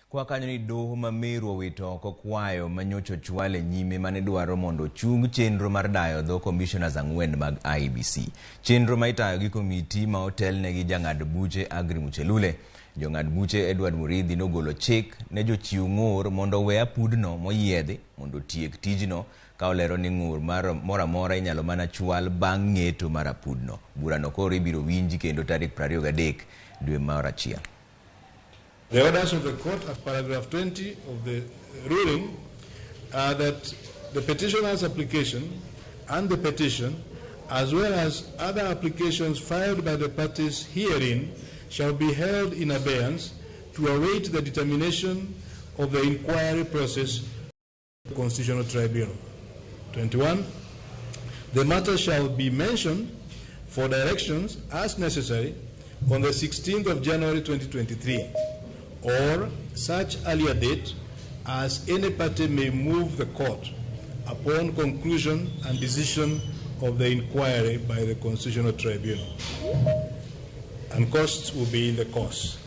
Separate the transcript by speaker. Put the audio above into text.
Speaker 1: Kwa kanyo ni doho ma Meru owito oko kwayo ma nyocha ochwal e nyime mane dwaro mondo ochung chenro mar dayo dho commissioners 4 mag IEBC. Chenro ma itayo gi komiti ma otelne gi jang'ad buche Agri Muchelule. Jong'ad buche Edward Muridhi nogolo chik ne jochiw ng'ur mondo owe apudno moyiedhi mondo otiek tijno ka olero ni ng'ur moro amora inyalo mana chwal bang' ng'eto mar apudno. Burano koro ibiro winji kendo tarik 23 dwe mar 1.
Speaker 2: The orders of the court at paragraph 20 of the ruling are that the petitioner's application and the petition, as well as other applications filed by the parties herein, shall be held in abeyance to await the determination of the inquiry process of the Constitutional Tribunal. 21. The matter shall be mentioned for directions as necessary on the 16th of January 2023, or such earlier date as any party may move the court upon conclusion and decision of the inquiry by the Constitutional Tribunal. And costs will be in the course.